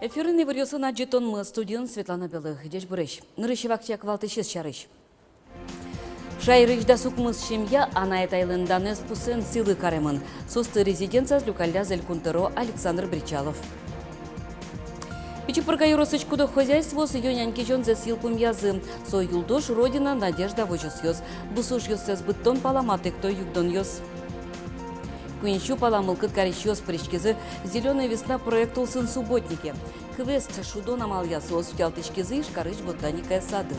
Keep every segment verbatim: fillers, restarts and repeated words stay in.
Эфирын иворъёсын адӟытонмы, студиын Светлана Белых. Ӟечбуресь! Нырысь вакчияк валтӥсез сярысь. Шаерысь дас укмыс семья анай-атайлэн данэз пусэн сӥлы каремын. Соосты резиденцияз люкалляз Элькун тӧро Александр Бречалов. Пичи Пурга ёросысь куд-ог хозяйствоос ё-нянь кизёнзэс йылпумъязы. Со юлтош «Родина, надежда» возёсъёс. Бусы ужъёссэс быдтон пала матык то югдонъёс. Куинь сю пала мылкыд карисьёс пыриськизы «Зелёная весна» проект улсын субботнике. Квест шудон амалъя соос утялтӥськизы Ижкарысь ботаникая садын.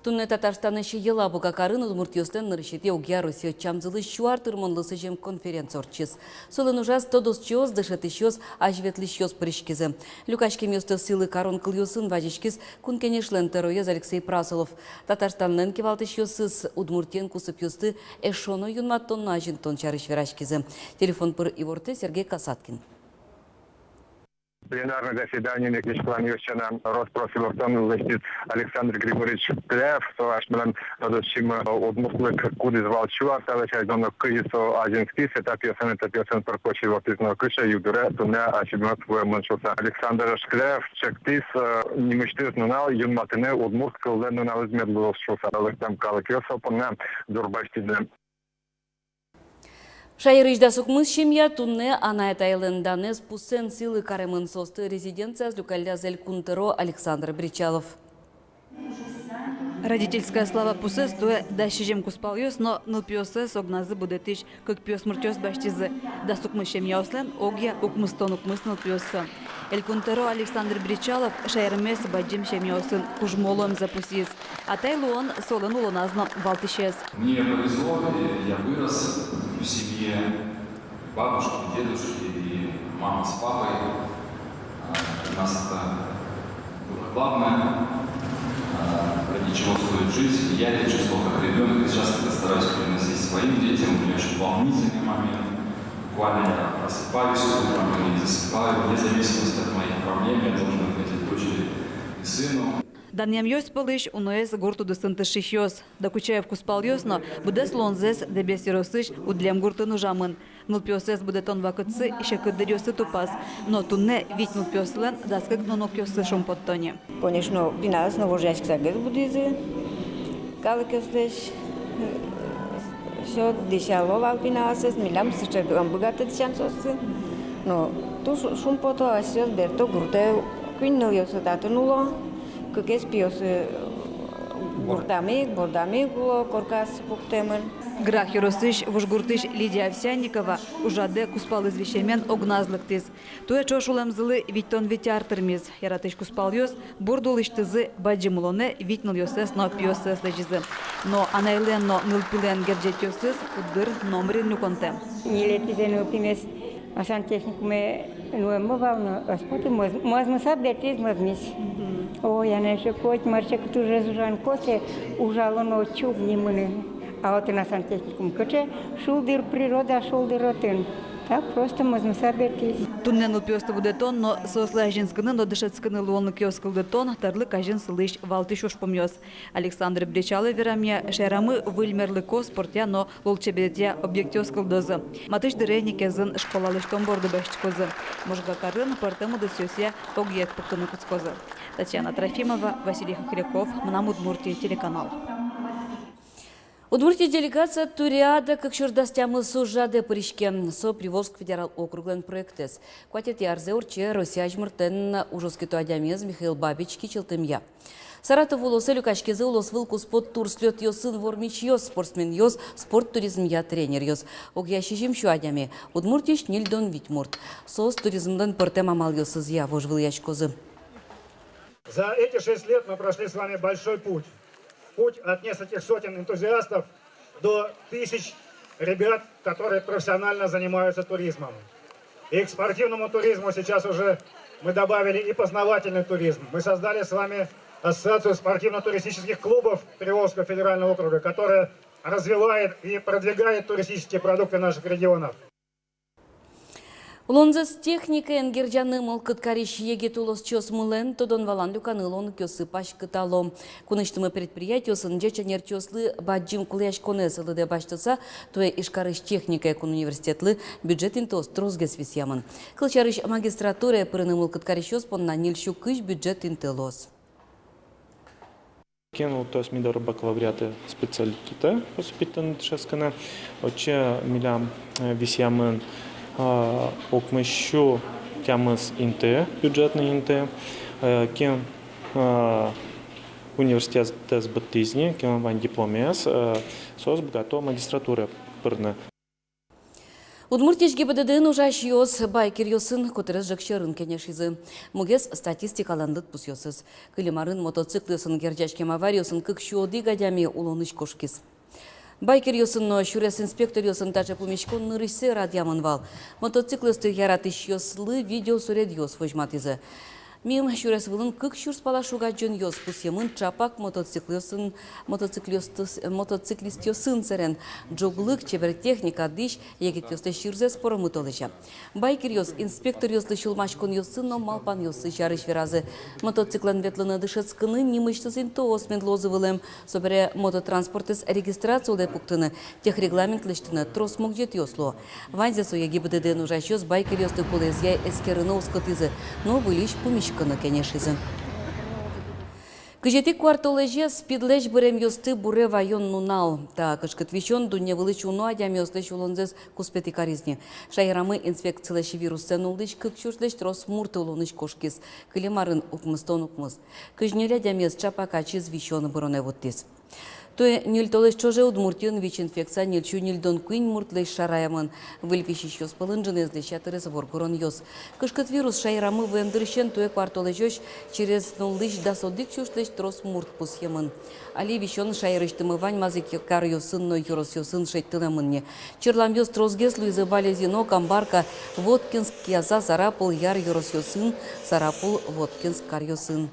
Туннэ Татарстанысь Елабуга карын удмуртъёслэн нырысетӥ огъя Россия ӧтчамзылы сю ар тырмонлы сӥзем конференция ортчиз. Солэн ужаз тодосчиос, дышетӥсьёс, азьветлӥсьёс пыриськизы. Люкаськемъёсты сӥлы карон кылъёсын вазиськиз Кун Кенешлэн тӧроез Алексей Прасолов. Татарстанлэн кивалтӥсьёсыз Удмуртиен кусыпъёсты эшшо но юнматон но азинтон сярысь вераськизы. Телефон пыр ивортэ Сергей Касаткин. Пленарный заседаниын ик кыланъёс сяна рос-прос ивортон лэсьтӥз Александр Григорьевич Шкляев. Со асьмелэн тодосчимы, удмуртлык кудӥз вал сю ар талэсь азьло но кызьы со азинскиз, этапъёсын, этапъёсын пыр-поч ивортӥз но кыӵе югдуре туннэ асьмеос вуэмын шуыса. Александр Шкляев чектӥз, э, нимысьтыз нунал юнматыны удмурт кыллэн нуналыз мед луоз шуыса. Лыктэм калыкъёс со понна дурбасьтӥзы. Шаерысь дас укмыс семья туннэ анай-атайлэн данэз пусэн сӥлы каремын. Соосты резиденцияз люкалляз Элькун тӧро Александр Бречалов. «Родительская слава» пусэз туэ дас сизьым кузпалъёс но нылпиоссэс огназы будэтӥсь кык пиосмуртъёс басьтӥзы. Дас укмыс семьяослэн огъя укмыстон укмыс нылпиоссы. Элькун тӧро Александр Бречалов шаермес бадӟым семьяосын кужмо луэмзэ пусйиз. Атай луон солэн улоназ но валтӥсез. Мне повезло, и я вырос в семье бабушки, дедушки и мамы с папой. А, у нас это было главное, а, ради чего стоит жить. И я это чувствовал как ребёнок, и сейчас это стараюсь переносить своим детям. У меня очень волнительный момент. Буквально я просыпаюсь утром и засыпаю, вне зависимости от моих проблем, я должен ответить дочери и сыну. Данъямъёс пӧлысь уноез гурт удысын тыршисьёс. Докучаев кузпалъёс но быдэс улонзэс Дэбес ёросысь Удлем гуртын ужамын. Нылпиоссэс будэтон вакытсы секыт дыръёсы тупаз. Но туннэ вить нылпиослэн дас кык нунокъёссы шумпотто ни. Конечно, пиналъёс но вожъяськысагес будӥзы. Калыкъёслэсь, э, всё дӥсяло вал пиналъёсыз, милям сыӵе ӧм быгатэ дӥсян соосты. Но туж шумпото, асьсэос берто гуртэ, куинь нылъёсы татын уло, кыкез пиосы гуртамы ик, бордамы ик уло, коркаоссы пуктэмын. Грах ёросысь Вужгуртысь Лидия Овсянникова ужрадэ кузпалыз висемен огназ лыктӥз. Туэ ӵош улэмзылы витьтон вить ар тырмиз. Яратӥсь кузпалъёс бурд улысьтызы бадӟым улонэ вить нылъёссэс но пиоссэс лэзизы. Но анайлэн но нылпилэн герӟетъёсыз куддыр номырин люконтэм. Ньылетӥзэ нылпимес сантехникуме нуэммы вал но, ӧз поты, мӧз-, мӧзмыса бертӥз, мӧзмиз. Ой, анай, эшшо коть мар, секыт ужез ужан, косэ ужало но, чуг ни мынэ. А отын сантехникум кыӵе шулдыр, природа шулдыр отын. Так просто мӧзмыса бертӥз. Туннэ нылпиосты будэтон но соослы азинскыны но дышетскыны луонлыкъёс кылдытон — тӧрлык азьын сылӥсь валтӥсь ужпумъёс. Александр Бречалов верамъя, шаерамы выль мерлыко спортъя но лулчеберетъя объектъёс кылдозы. Матысь дыре Никезын школа лэсьтон борды басьтӥськозы. Можга карын пӧртэм удысъёсъя огъет пуктыны кутскозы. Татьяна Трофимова, Василий Хохряков, «Мынам Удмуртие» телеканал. Удмуртиысь делегация «Туриада кык сюрс дас тямыс» ужрадэ пыриське. Со Приволжск федерал округлэн проектэз. Куатетӥ арзэ ортче Россия азьмуртлэн ужоскето адямиез Михаил Бабич кичӧлтэмъя. Саратов улосэ люкаськизы улосвыл куспо тур-слётъёсын вормисьёс, спортсменъёс, спорт туризмъя тренеръёс. Огъя сизьым сю адями, Удмуртиысь ньыльдон вить мурт. Соос туризмлэн пӧртэм амалъёсызъя вожвылъяськозы. За эти шесть лет мы прошли с вами большой путь. Путь от нескольких сотен энтузиастов до тысяч ребят, которые профессионально занимаются туризмом. И к спортивному туризму сейчас уже мы добавили и познавательный туризм. Мы создали с вами ассоциацию спортивно-туристических клубов Приволжского федерального округа, которая развивает и продвигает туристические продукты наших регионов. Улонзэс техникаен герӟаны мылкыд карись егит улосчиосмылэн тодон-валан люканы луонлыкъёссы паськытало. Кунысьтымы предприятиосын ӟеч ӧнерчиослы бадӟым кулэяськонэз лыдэ басьтыса, туэ Ижкарысь техникая кун университетлы бюджет интыос тросгес висъямын. Кылсярысь, магистратурае пырыны мылкыд карисьёс понна ньыль сю кызь бюджет инты луоз. Кин лыктоз ми доры бакалавриатэ специалитетэ поступитьтыны дышетскыны. Отчы милям, э, висъямын, а, укмыс сю тямыс инты, бюджетной инты. Э, кин, э, университетэз быдтӥз ни, кинлэн вань дипломез, э, соос быгато магистратурае пырыны. Удмуртиысь ГИБДД-ын ужасьёс байкеръёсын котырес ӝӧк сьӧрын кенешизы. Мугез статистикалэн лыдпусъёсыз. Кылем арын мотоциклъёсын герӟаськем авариосын кык сю одӥг адями улонысь кошкиз. Байкеръёсын но сюрес инспекторъёсын таӵе пумиськон нырысьсэ радъямын вал. Мотоциклъёсты яратӥсьёслы видеосуредъёс возьматӥзы. Мим сюрес вылын кык сюрс пала шуг-адӟонъёс пусъемын ӵапак мотоциклъёсын, мотоциклъёстыс-, мотоциклистъёсын сэрен. Ӝоглык, чебер техника, дӥсь егитъёслэсь йырзэс пӧрмытозы. Байкеръёс инспекторъёслы сюлмаськонъёссы но малпанъёссы сярысь веразы. Мотоциклэн ветлыны дышетскыны нимысьтыз интыос мед луозы вылэм. Собере мототранспортэз регистраци улэ пуктыны, техрегламент лэсьтыны трос мугӟетъёс луо. Ваньзэ сое ГИБДД-ын ужасьёс байкеръёслы кулэезъя эскерыны оскытӥзы но выльысь пумиськыны кенешизы. Кызетӥ куартолэзе СПИДлэсь быремъёсты буре ваён нунал. Та кышкыт висён дунне вылысь уно адямиослэсь улонзэс куспетӥ кариз ни. Шаерамы инфекцилэсь вируссэ нуллӥсь кык сюрслэсь трос мурт улонысь кошкиз. Кылем арын укмыстон укмыс. Кызь ньыль адямиез ӵапак ачиз висён быронэ вуттӥз. Туэ ньыль толэзь ӵоже Удмуртиын ВИЧ-инфекция ньыль сю ньыльдон куинь муртлэсь шараямын. Выль висисьёс пӧлын ӝынызлэсь ятырез воргоронъёс. Кышкыт вирус шаерамы вуэм дырысен туэ куартолэзёзь через нуллӥсь дас одӥг сюрслэсь трос мурт пусъемын. Али висён шаерысьтымы вань мазэ ик каръёсын но ёросъёсын шедьтылэмын ни. Черламъёс тросгес луизы Балезино, Камбарка, Воткинск, Кияса, Сарапул, Яр ёросъёсын, Сарапул, Воткинск каръёсын.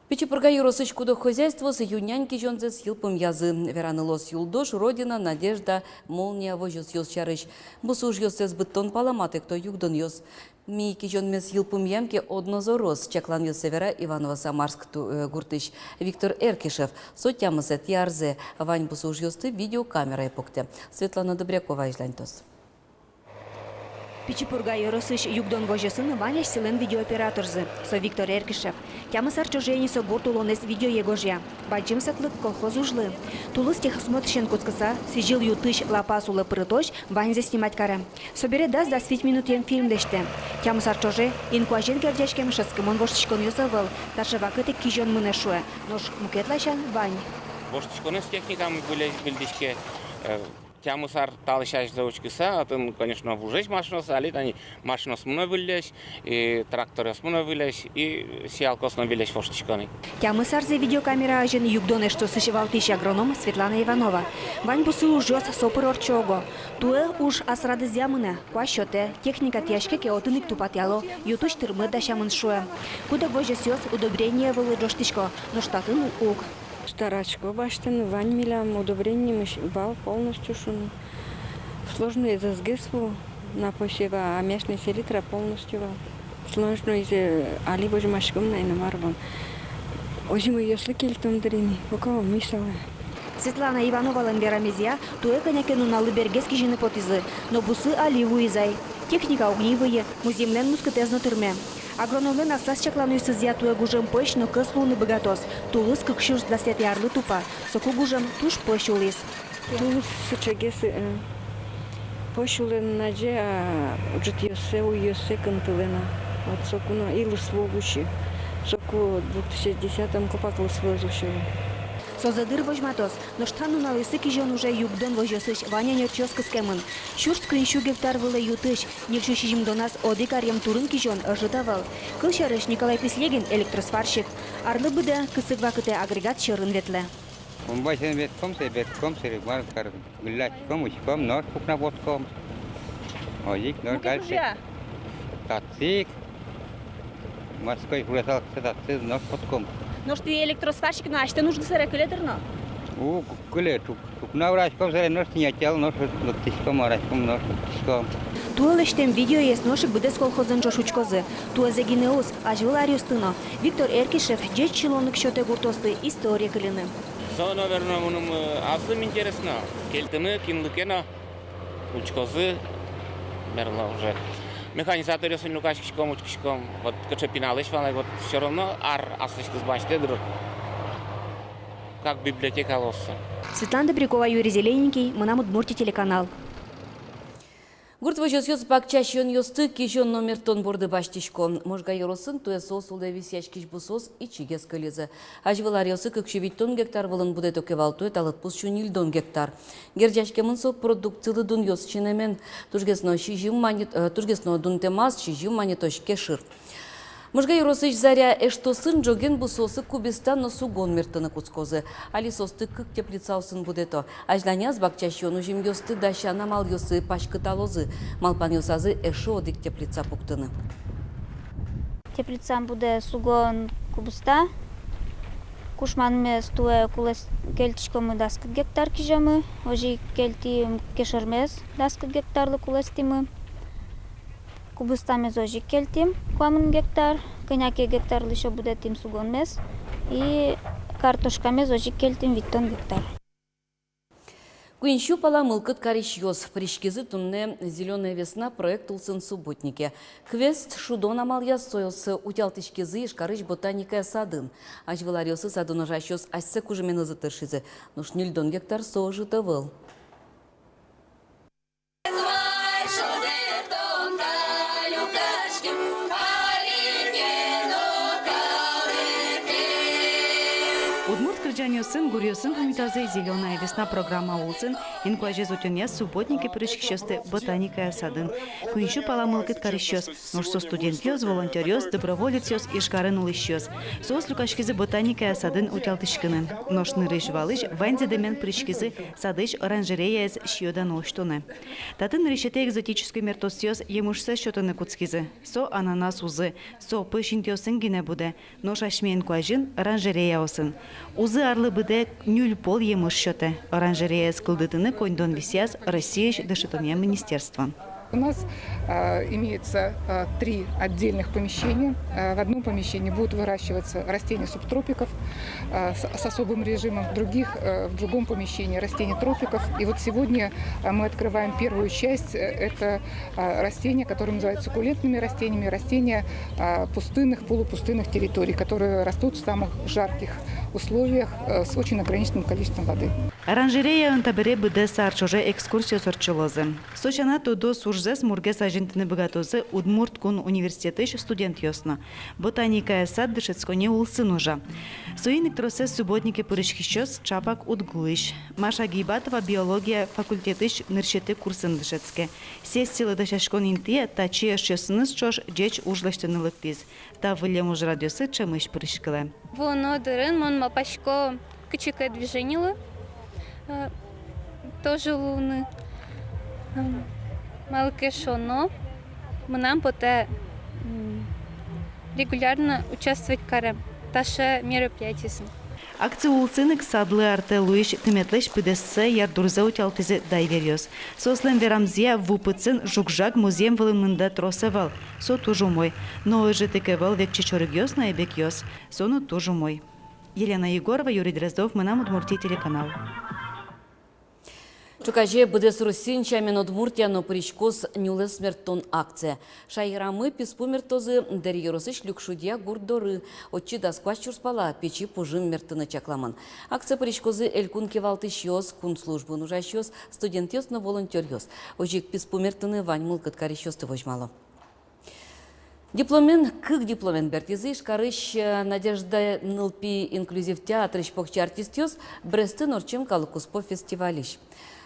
Пичи Пурга ёросысь куд-ог хозяйствоос ю-нянь кизёнзэс йылпумъязы. Вераны луоз «Юлдош», «Родина», «Надежда», «Молния» возёсъёс сярысь. Бусы ужъёссэс быдтон пала матэкто югдонъёс. Ми кизёнмес йылпумъям ке, одно зороз, чакланъёссэ вера Иваново-Самарск ту-, э, гуртысь Виктор Эркишев. Со тямысэтӥ арзэ. Вань бусы ужъёсты видеокамерае пуктэ. Светлана Добрякова азьланьтоз. Пичи Пурга ёросысь югдон возёсын вань асьсэлэн видеооператорзы. Со Виктор Эркишев. Тямыс ар ӵоже ини со гурт улонэз видеое гожъя. Бадӟым саклык колхоз ужлы. Тулыс техосмотрысен кутскыса, сӥзьыл ю-тысь лапас улэ пырытозь ваньзэ снимать каре. Собере дас-дас вить минутъем фильм лэсьтэ. Тямыс ар ӵоже инкуазен герӟаськем шӧдскымон воштӥськонъёс ӧвӧл, таӵе вакытэ кизён мынэ шуэ. Нош мукет ласянь вань. Воштӥськонэз техникамы выльысь выльдӥське, э, тямыс ар талэсь азьло учкыса, отын, конечно, вужесь машинаос, али тани машинаос мыно выльысь, и тракторъёс мыно выльысь, и сеялкаос но выльысь воштӥсько ни. Тямыс арзэ видеокамера азьын югдон эштосысь валтӥсь агроном Светлана Иванова. Вань бусы ужъёс со пыр ортчо уго. Туэ уж ас радызъя мынэ, куазь сётэ, техника тӥяське ке, отын ик тупатъяло, ю-тысь тырмыт дасямын шуэ. Куд-ог возёсъёс удобрение вылэ ӝожтӥсько, нош татын уг. Старасько басьтыны, вань милям удобрениемы вал полностью шуыны. Сложноез ӧз гес лу на посева, аммиачной селитра полностью вал. Сложноез али возьмаськом на, иномар вон. Озимойёслы кельтом дыр ини, около мисалы. Светлана Ивановалэн верамезъя, туэ кӧня ке нуналлы бергес кизьыны потӥзы, но бусы али вуиз ай. Техника уг ни выйы, музъемлэн мускытэз но тырме. Агрономлэн аслаз чакланъёсызъя туэ гужем пӧсь но кӧс луыны быгатоз. Тулыс кык сюрс дасэтӥ арлы тупа, соку гужем туж пӧсь улӥз. Тулыс сыӵегес, э, пӧсь улэ но назе, а ӝытъёссэ, уйёссэ кынтылэ на. Вот соку но илыс ву усьы. Соку двух тысячи десятом копак илыс ву ӧз усьы. Созэ дыр возьматоз. Нош та нуналъёсы кизён уже югдон возёсысь вань ӧнерчиос кыскемын. Сюрс куинь сю гектар вылэ ю-тысь ньыль сю сизьымдоназ одӥг аръем турын кизён ӧжыт ӧвӧл. Кылсярысь, Николай Песлегин, электросварщик. Арлы быдэ кысык вакытэ агрегат сьӧрын ветлэ. Комбайнэн ветлӥськом, сэ ветлӥськом, сэрегмар кар гылляськом, учком, нош пукна вотком. Озьы ик, нош дальше. Татчы ик. Морской флоталксэ татчы нош потком. Нош тӥ электросварщик но, асьтэн ужды сэре кыле дыр но? Уг, кыле, ӵук-, ӵукна ураськом, собере нош тӥни ӧтьыл нош лыктӥськом, ураськом, нош лыктӥськом. Туэ лэсьтэм видеоез нош ик быдэс колхозын ӵош учкозы. Туэзэ гинэ уз, азьвыл аръёсты но. Виктор Эркишев ӟеч сюлонлык сётэ гуртъёсты историе кыльыны. Со, наверно, мыным, э, аслым интересно. Кельтыны кинлы ке но. Учкозы, мерло уже. Механизаторъёсын люкаськиськом, учкиськом. Вот кыӵе пиналэсь вал ай, вот всё равно ар аслэсьтыз басьтэ дыр. Как библиотека луоз со. Светлана Добрякова, Юрий Зелененький, «Мынам Удмуртие» телеканал. Гурт возёсъёс бакча сиёнъёсты кизён но мерттон борды басьтӥсько. Можга ёросын туэ соос улэ висъяськись бусыос ичигес кылизы. Азьвыл аръёсы кык сю витьтон гектар вылын будэто ке вал, туэ та лыдпус сю ньыльдон гектар. Герӟаськемын со продукцилы дунъёс синэмен. Тужгес но сизьым манет-, э, тужгес но дунтэмаз сизьым манетозь кешыр. Можга ёросысь «Заря» эштосын ӝоген бусыосы кубиста но сугон мерттыны кутскозы. Али соосты кык теплицаосын будэто. Азьланяз бакча сиён узьымъёсты дасян амалъёсы паськыталозы. Малпанъёсазы эшшо одӥг теплица пуктыны. Теплицаын будэ сугон кубиста. Кушманмес туэ кулэс-, кельтӥськомы, дас кык гектар кизёмы. Озьы ик кельтӥм кешырмес, дас кык гектарлы кулэстӥмы. Кубистамес озьы ик кельтӥм куамын гектар. Кӧня ке гектарлы ещё будэтӥм сугонмес. И картошкамес озьы ик кельтӥм витьтон гектар. Куинь сю пала мылкыд карисьёс пыриськизы туннэ «Зелёная весна» проект улсын субботнике. Квест шудон амалъя соос утялтӥськизы Ижкарысь ботаникая садын. Азьвыл аръёсы садын ужасьёс асьсэ кужыменызы тыршизы. Нош ньыльдон гектар со ӧжыт ӧвӧл. Удмурт кырӟанъёсын, гуръёсын пумитазы «Зелёная весна» программа улсын инкуазез утёнъя субботнике пыриськисьёсты ботаникая садын. Куинь сю пала мылкыд карисьёс, нош со студентъёс, волонтёръёс, доброволецъёс, Ижкарын улӥсьёс. Соос люкаськизы ботаникая садын утялтӥськыны. Нош нырысь-валысь ваньзэ дэмен пыриськизы садысь оранжереяез сиё-дано усьтонэ. Татын нырысетӥ экзотической мертосъёс емышсэ сётыны кутскизы. Со ананас узы, со пӧсь интыосын гинэ будэ, нош асьме инкуазьын оранжереяосын. Узы арлы быдэ ньыль пол емыш сётэ. Оранжереяез кылдытыны коньдон висъяз Россиысь дышетонъя министерствоын. У нас, а, имеется, а, три отдельных помещения. А, в одном помещении будут выращиваться растения субтропиков, а, с, с особым режимом, в других, э, в другом помещении растения тропиков. И вот сегодня, а, мы открываем первую часть. Э, это, а, растения, которые называют суккулентными растениями, растения, а, пустынных, полупустынных территорий, которые растут в самых жарких условиях, э, с очень ограниченным количеством воды. Оранжереяын табере быдэс ар ӵоже экскурсиос ортчылозы. Со сяна тодос ужзэс мургес азинтыны быгатозы Удмурт кун университетысь студентъёс но. Ботаникая сад дышетсконни улсын ужа. Соин ик тросэз субботнике пыриськисьёс чапак Удгулысь. Маша Гейбатова биология факультетысь нырысетӥ курсын дышетске. Сессилы дасяськон интые татчы эшъёсыныз ӵош ӟеч уж лэсьтыны лыктӥз. Та выллем ужрадъёсы ӵемысь пыриськылэ. Вуоно дырын мон малпасько кыӵе ке движенилы, э, тоже луыны. М, малы ке шуоно, мынам потэ, м, регулярно участвовать карем таӵе мероприятиосын. Акци улсын ик садлы артэ луись тыметлэсь пыдэссэ ярдурзэ утялтӥзы дайверъёс. Соослэн верамзыя, ву пыдсын жуг-жаг музъем вылын мында трос ӧвӧл. Со туж умой. Но ӧжыт ик ӧвӧл векчи чорыгъёс но эбекъёс. Со но туж умой. Елена Егорова, Юрий Дроздов, «Мынам Удмуртие» телеканал. Ӵуказе быдэс Россиын сямен Удмуртия но пыриськоз нюлэс мерттон акцие. Шаерамы писпу мерттозы Дэри ёросысь Люкшудья гурт доры. Отчы дас куать сюрс пала пичи пужым мерттыны чакламын. Акцие пыриськозы элькун кивалтӥсьёс, кун службаын ужасьёс, студентъёс но волонтёръёс. Озьы ик писпу мерттыны вань мылкыд карисьёсты возьмало. Дипломен, кык дипломен бертӥзы Ижкарысь, э, «Надежда» нылпи инклюзив театрысь покчи артистъёс Брестын ортчем калык куспо фестивальысь.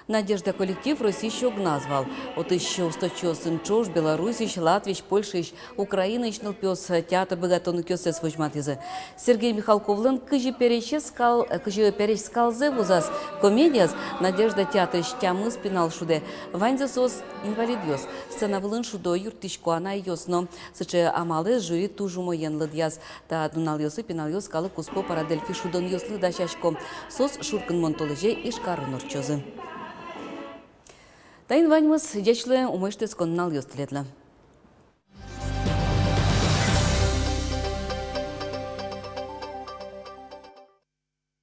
«Надежда» коллектив Россиысь огназ вал. Отысь усточиосын ӵош Беларусьысь, Латвиысь, Польшаысь, Украинаысь нылпиос театр быгатонлыкъёссэс возьматӥзы. Сергей Михалковлэн «Кызьы пересь скал-, кызьы пересь скалзэ вузаз» комедияз «Надежда» театрысь тямыс пинал шудэ. Ваньзы соос инвалидъёс. Сцена вылын шудо юрттӥсько анайёс но. Сыӵе амалэз жюри туж умоен лыдъяз. Та нуналъёсы пиналъёс калык куспо «Парадельфи» шудонъёслы дасясько. Соос шуркынмон толэзе Ижкарын ортчозы. Таин ваньмыз. Ӟеч луэ, умоесь тунсыко нуналъёс тӥледлы.